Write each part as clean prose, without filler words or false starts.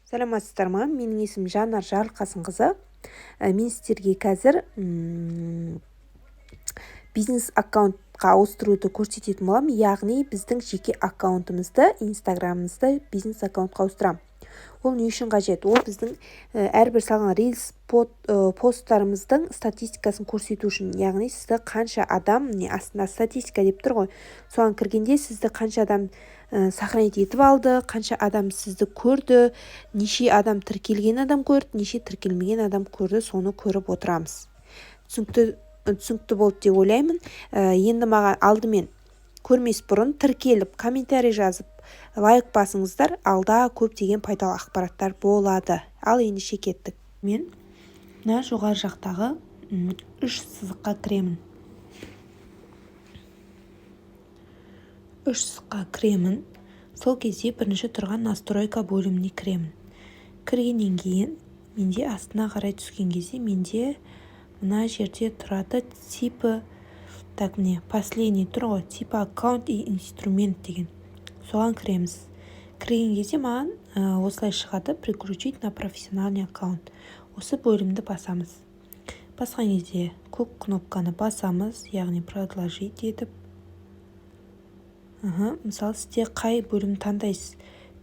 Саламатсыздар ма? Менің есімім Жанар Жарылқасынқызы. Мен сіздерге қазір бизнес аккаунтқа ауыстыруды көрсететін боламын. Яғни біздің жеке аккаунтымызды, Инстаграмымызды бизнес аккаунтқа ауыстырамын. Ол не үшін қажет? Ол біздің әрбір салған рилс, посттарымыздың статистикасын көрсету үшін. Яғни сізді қанша адам, міне, астында статистика деп тұр ғой. Соған кіргенде сізді қанша адам сохранить етіп алды, қанша адам сізді көрді, неше адам тіркелген адам көрді, неше тіркелмеген адам көрді, соны көріп отырамыз. Түсінікті болды деп ойлаймын. Енді маған алдымен көрмес бұрын тіркеліп, комментарий жазып, лайк басыңыздар, алда көптеген пайдалы ақпараттар болады. Ал ендеше кеттік. Мен мына жоғары жақтағы үш сызыққа кіремін. Үш сызыққа кіремін. Сол кезде бірінші тұрған настройка бөліміне кіремін. Кіргеннен кейін менде астына қарай түскен кезде менде мына жерде тұрады типы, так, міне, последний тұр ғой, типа аккаунт и инструмент деген. Соған кіреміз. Кірген кезде маған осылай шығады: переключить на профессиональный аккаунт. Осы бөлімді басамыз. Басқан кезде көк кнопканы басамыз, яғни продолжить етіп. Мысалы, сізде қай бөлім таңдайсыз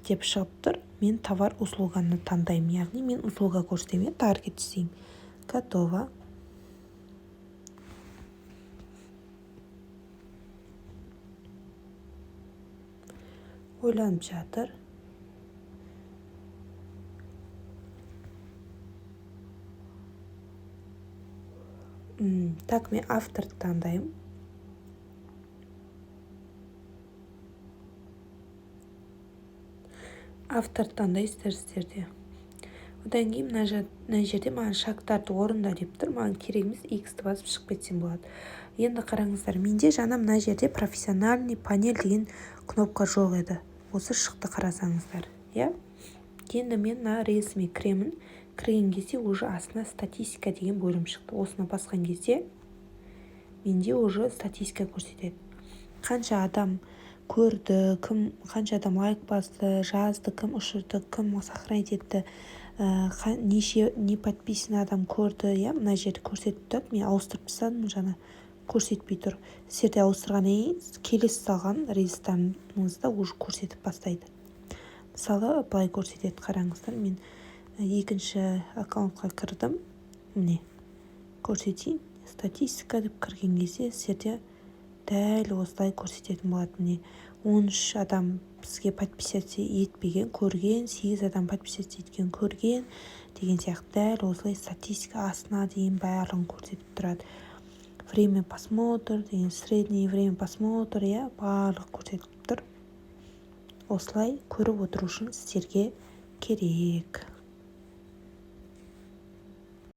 деп шығып тұр. Мен товар услуганы таңдаймын, яғни мен услуга көрсетемін, таргет істеймін. Готово. Ойланып жатыр. Так, мен авторды таңдаймын. Авторды таңдайсыздар сіздер де. Одан кейін мына жерде маған шагтарды орында деп тұр. Маған керек емес, X-ті басып шығып кетсем болады. Енді қараңыздар, менде жаңа мына жерде профессиональный панель деген кнопка жоқ еді. Осы шықты, қарасаңыздар, иә? Енді мен мына рилсіме кіремін. Кірген кезде уже астына статистика деген бөлім шықты. Осыны басқан кезде менде уже статистика көрсетеді. Қанша адам көрді, кім, қанша адам лайк басты, жазды, кім ұшырды, кім сохранить етті, неше не подписан адам көрді, иә, мына жерде көрсетіп тұрады. Мен ауыстырып тастадым, жаңа көрсетпей тұр. Сіздерде ауыстырғаннан кейін келесі салған рилстарыңызда уже көрсетіп бастайды. Мысалы, былай көрсетеді, қараңыздар. Мен екінші аккаунтқа кірдім. Міне, көрсетейін. Статистика деп кірген кезде сіздерде дәл осылай көрсететін болады. Міне, 13 адам бізге подписаться етпеген көрген, 8 адам подписаться еткен көрген деген сияқты. Дәл осылай статистика астына дейін барлығын көрсетіп тұрады. Время просмотр деген, среднее время просмотр, иә, барлығы көрсетіп тұр. Осылай көріп отыру үшін сіздерге керек.